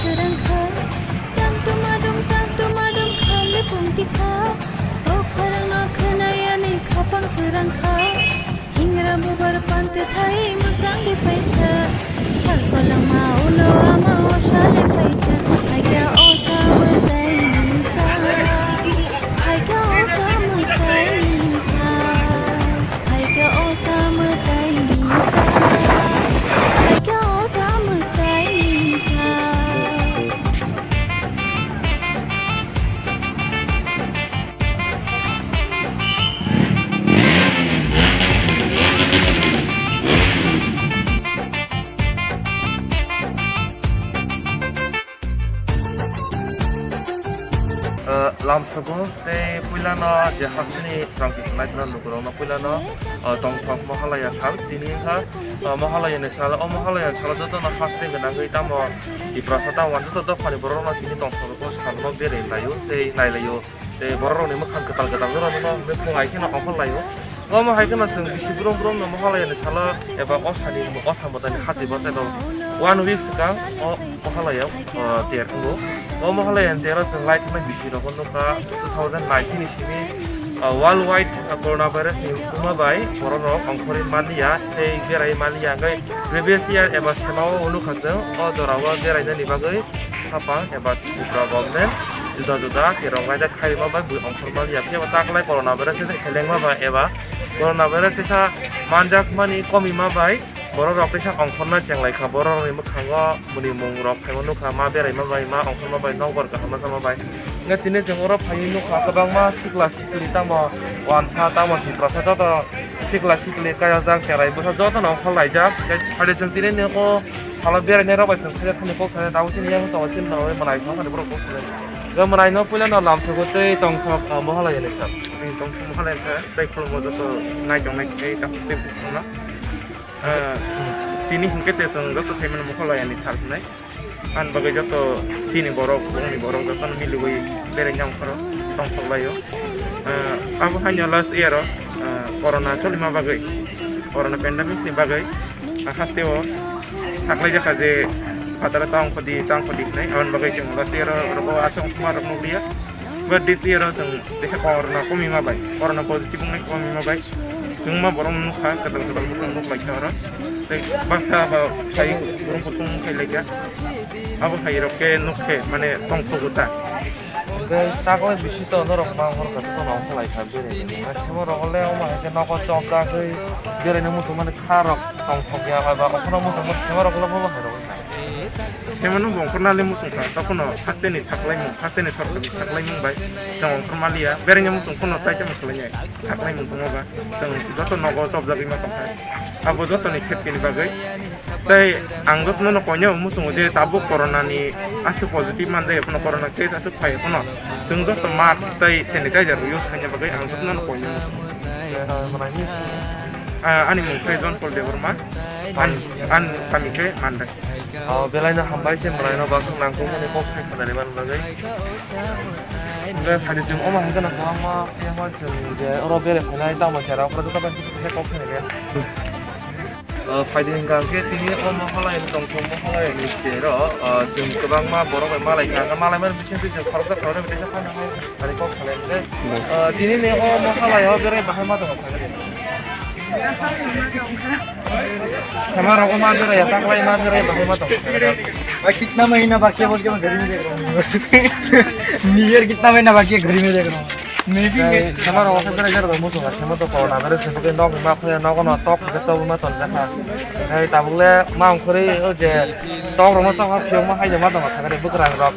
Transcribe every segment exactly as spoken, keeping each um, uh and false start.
Srangkha, tang tumadum, tang tumadum, khali pungti kha. O khorang no khwnayani khapang srangkha. Hingra bubar pante thai musang di phaikha. Sal koloma ulo ama o sale phaikha. Phaikha o sa mwtai ni sa. Phaikha o sa mwtai ni sa. Phaikha o sa mwtai ni sa. Phaikha o sa mwtai ni sa. Ah, lamsogo tei puilano je hasteni srangti khwnai khwna lukurokno puilano, ah, tongthok Mahalaya sal tini wngkha, ah, Mahalaya ni sal. O Mahalaya ni salo jotono haste gwnangwi tamo Tiprasa tamo joto dophani borokno tini tongthok rokno salno berwi laio tei nai laio. Tei borok rokni mwkhang kwtal kwtal jorani no bwkhwng hai kheno ongkhor laio. Omo hai kheno chwng bisi brum brum no Mahalaya ni salo eba o sani o sambatani hati bwsai rok one week swkang o Mahalaya, o, ter tongo. O Mahalaya ni tero chwng lai thangna bisi rok nukha two thousand nineteen ni simi, o, worldwide, o, coronavirus ni wngma bai borok rok ongkhorwi manliya tei berai manliya hwnkhe previous year eba semao nukha chwng o jorao berainani bagwi. Hapang eba Tripura government juda juda kerong raida khaima bai bui ongkhorma ya, phiya taklai corona virus se khelengma bai eba corona virus tesa manjakmani komima bai borok rok tesa ongkhorna chenglai kha, borok rokni mwkhango buni mung rok phaima nukha, ma beraima bai, ma ongkhorma bai, nokbar kaham ma sama bai. Nga tini chwng oro phaiwi nukha kwbangma sikla sikli tamo wansa tamo Tiprasa joto sikla sikli kayajak cherai bwsa jotono ongkhor laijak. Phai chwng tini nokho Hala berainai rok bai chwng khaijak thani kok sanai, tabuk chini yang tongo chini tongo manai thang thani borok kok sanai. Ga manai no puila no lam thangwi tei tongthok, ah, Mahalaya ni sal. Tongthok Mahalaya ni sal tei khulumgo joto nai tong nai tei tei tongthok tei khulumno. Ah, tini hinkhe tei chwng joto sai mano Mahalaya ni sal hinai. Ani bagwi joto tini borok, bongni borok jotono milugwi beraina ongkhoro tongthok laio. Ah, abo haino last year o, ah, corona cholima bagwi, corona pandemic ni bagwi. Hasteo saklai jakha je phataro tang khodi, tang khodi hinai, aboni bagwi chwng last year o rogo aswk wngma rok nukliya. But this year o chwng teisa corona komima bai, corona positive wngnai komima bai, chwngma borok nukha, kwtal kwtal bwkhak nuk laikha oro. Tei baksa ba sai borok kutung khai laikha. Abo hai rok khe nuk khe mane tongthogo ta. Hwnkhe takhuk bisi to norok ma hor kha, jotono ongkhor lai kha beraini. Hwnkhe semo rok le omo hai khe nogo chopjagwi beraini muchung mani kha rok tongthok ya, bai ba okhorno muchung mani semo rok le bo hai rok wngkha. Semo no bo ongkhorna le muchung kha, tokhono hasteni saklaimung, hasteni sorkar ni saklaimung bai chwng ongkhor maliya, beraini muchung phano tai tamo swlainai saklaimung tongma ba chwng joto nogo chopjagwi ma tongkha. Abo jotoni khetkini bagwi. Tei ang jotono no koinai bo muchungo je tabuk corona ni aswk positive manjak ya phano, corona case aswk phai ya phano, chwng joto mask tei sanitizer use khaina bagwi ang jotono no koinai muchungo. Ah, ani mung khe John Paul Debbarma, an, an kami khe Mandai. Oh, belai no hambai se mwnaino bwswk nangkukmani kok sai khnani man bagwi. Hwnkhe sadi chwng omo hai kheno kwbangma phiyama chwng je oro bere phainai tamo sera oro joto bai kok khnai le. Ah, phaidi hwnkha hwnkhe tini o Mahalaya ni tongthok, Mahalaya ni sero, ah, chwng kwbangma borok bai malai kha, malai mani bising twi chwng khoroksa khoroknwi tesa phano hai ani kok salai hwnkhe. Ah, tini ni o Mahalaya o berai bahai ma tongo kha. Khema rogo ma berai ya, taklai ma berai bahai ma tongo kha. Bhai, kitna mahina baki hai, bol ke main ghar mein dekh raha hoon. New Year kitna mahina baki hai, ghar mein dekh raha hoon. Maybe. Tei sema rok khe bera jera rok muchung kha, sema to corona virus ni bagwi nok ma phaya, nok no tok khe to ma ton jakha. Tei tabuk le ma ongkhorwi o je tok rok no tok phiyok ma hai ma tong kha de bwkrang rok.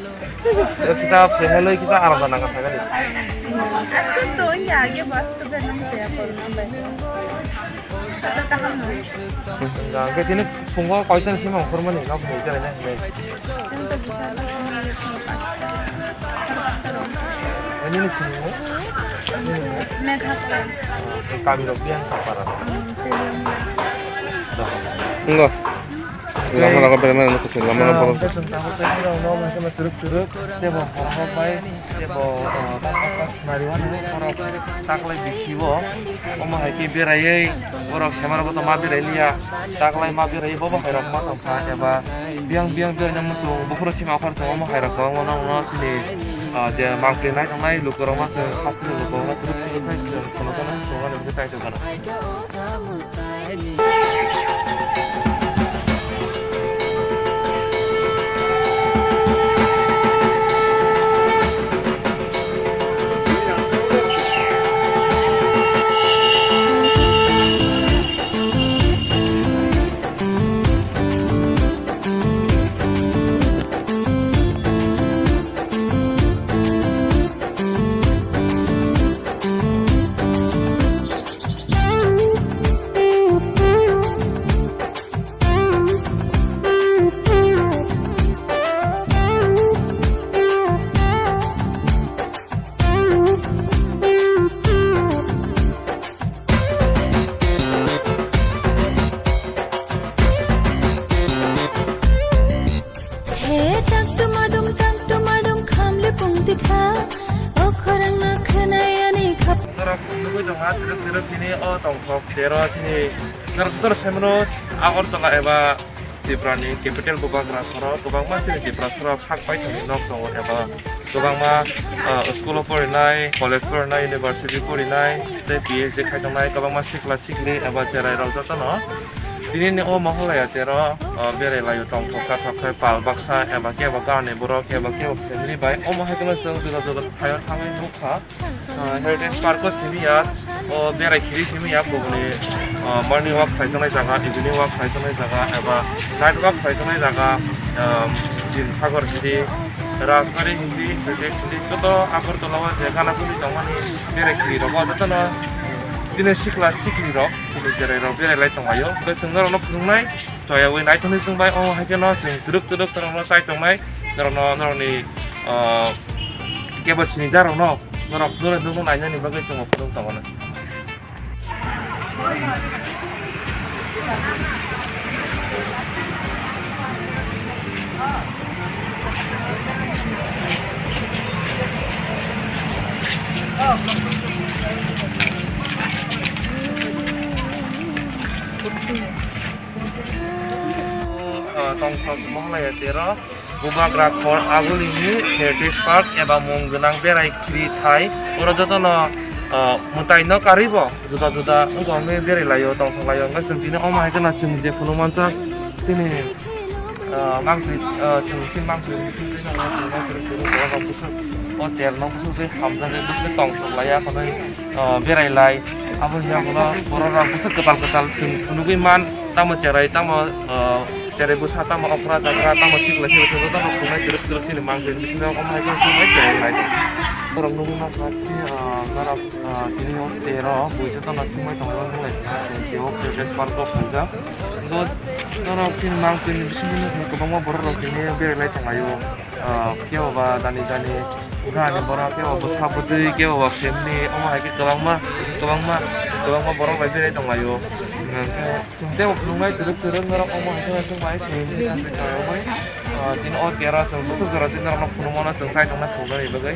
Kita phiyok le kita aram nang kha de. Aswk to ya, ye bas to bera nang ya corona bai. Hwnkhe tini phungo koitan sima ongkhormani nok ni jera jang hinwi. Nini simi mo? Nini mo? Kami rok biang kapara. Enggak. Lama laga berana, lama laga. Chwng tabuk tei rok no mungsa ma turuk turuk, tebo borok bai, tebo, ah, tak tak tak nari wani borok taklai bisi bo, omo hai khe beraiwi borok camera bo to ma berai liya, taklai ma berai bo bo hai rok ma tong kha eba biyang biyang berai nang muchung bukhuro sima aphar tongo omo hai rok kwbangma no no chini, ah, je mangpli nai tongnai lukurok ma chwng hasteni lukurok ma turuk turuk khai chwng sono sono chwng no nang chai tong kha. He tak tumadum tak tumadum khamle pungti kha, o khorang no khwnai ani khap. Norok nugui tongma, tirok tirok tini o tongthok tero tini norok joto semro Agartala eba Tripura ni capital Bubagra soro kwbangma chini Tripura soro sak paithakni nok tongo eba kwbangma, ah, school o porinai, college porinai, university porinai tei P H D khai tongnai kwbangma sikla sikli eba cherai rok jotono tini ni o Mahalaya tero, ah, berai laio tongthok kathok khe pal baksa eba kebo ganani borok eba kebo family bai omo hai kheno chwng juda juda thaio thangwi nukha. Ah, Heritage Park o simi ya, o berai khiri simi ya, bumuni, ah, morning walk khlai tongnai jaga, evening walk khlai tongnai jaga, eba night walk khlai tongnai jaga, ah, Jim Sagar hindi, Rajbari hindi, Heritage hindi, joto Agartala o je gana guni tongmani berai khiri rogo jotono bini sikla sikli rok, bini cherai rok berai lai tonglaio, tei chwng norokno phunuknai. Choyawi naithokni chwng bai o hai kheno chwng twrwk twrwk norokno chai tongnai, norokno, norokni, ah, kebo sinijak rokno norok, norok nukno nainani bagwi chwng phunuk tongo. Ah, tongthok Mahalaya tero Bubagra khor agulini Heritage Park eba mung gwnang berai khiri thai. Oro jotono, ah, mwtai no karwi bo juda juda wngkha hwnwi berai laio, tongthok laio. Wngkha chwng tini omo hai kheno chwng je phunuk manjak tini, ah, mangpli, ah, chwng chini mangpli o terno buchuk tei hamjakgwi buchuk tongthok laiya hwnwi, ah, berai lai. Abo ni yagulo borok rok bwswk kwtal kwtal chwng phunugwi man, tamo cherai, tamo, ah, cherai bwsa, tamo okra jakra, tamo sikla sikla, jotono phunuknai twrwk twrwk chini mangpli bisingo omo hai khe chwngno cherai lai. Borok nugwi mankha, ah, norok, ah, tini o tero bui jotono thumbai tongmani nuknai, tei o Heritage Park o phaijak. Bo norok chini mangpli bisingo kwbangma borok rok tini berai lai tonglaio. Ah, kebo ba dani dani wngkha ani borok, kebo bwsa bwtwi, kebo ba family, omo hai khe kwbangma, kwbangma, kwbangma borok bai berai tonglaio. Hwnkhe chwng tebo phunuknai twrwk twrwk norok omo hai khe chwng bai family rok bai, ah, tini o tero chwng bwswk jora tini norokno phunukmano chwng kaitorno phunuknani bagwi.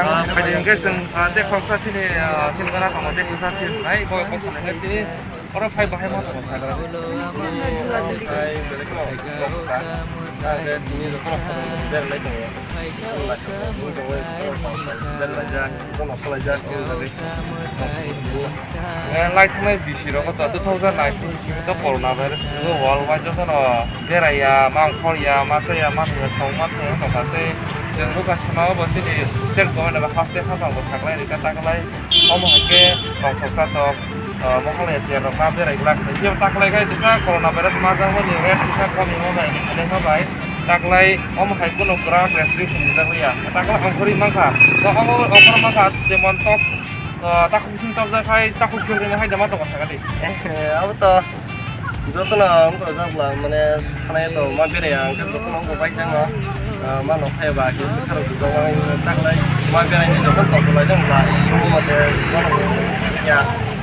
Ah, phaidi hwnkhe chwng, ah, tei khoroksa chini, ah, chini gana tongo, tei bwsa chini nai, bo, bo, bo, Oro phai bahai ma tongo sagra. Phai belai kheno kok sa. Age tini rok kheno berlai tongo. Berlai jak, bono khlai jak, o jaga. Eh, lai thangnai bisi rok to two thousand nineteen simi to corona virus ni world wide jotono beraiya, mang khorya, ma chaya, ma thangya, song ma thangya tongkha tei chwng bwkha sima o bo chini state government bai haste haphang bo saklai rikha taklai. Omo hai khe tongthok tathok, ah, Meghalaya tiar rok ma berai glak. Hiya taklai khai tisa corona virus ma jang mani rate tisa kom ni ma bai, ni khe ma bai. Taklai omo hai kuno kwrak restriction ni jagwi ya. Taklai ongkhorwi mankha. To omo ongkhor mankha jemon tok, ah, takhuk bising tok jai khai takhuk bising hai jama tongo sakali. Eh, abo to. Jotono wngkha jak bwla, mane, thanai to ma berai ang khe jotono wngkha bai thango. Ah, ma nok phai ba khe bwkha rok sujak nai taklai ma berai ni jotono tong lai jang bwla. Omo te jotono ya.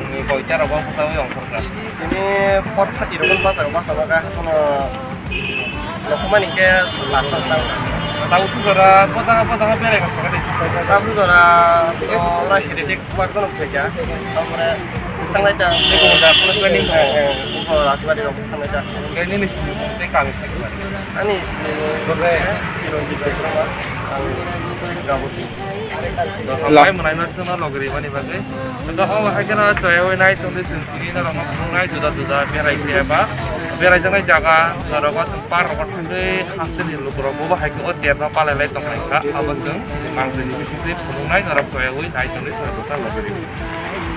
Chwngni koita rogo bwsao ongkhorkha. Ini por khati rogo basa basa baka kono lokhumani khe last time. Tau sujora poda poda berai khasakani. Tau sujora to ora hiridik. Squad kono phaikha. Tamore thanglai ta. Tei kono da kono planning dong. Eh, eh, kono Rajbari rok thanglai ta. Tei nini sini tei kami sai kami. Ani sini Chiranjit Debbarma. Ang Gabur. Hambai mwnai no sono logri mani bagwi. To ho hai kana choi hoi nai tong de sini na rong nai juda juda berai khe ba. Berai jangai jaga na rong ba par rok thangwi haste ni luk rok bo hai ko der na palai lai tong lai kha. Abo sing ang sini sini phunuk nai na rok choi hoi nai tong de sono logri.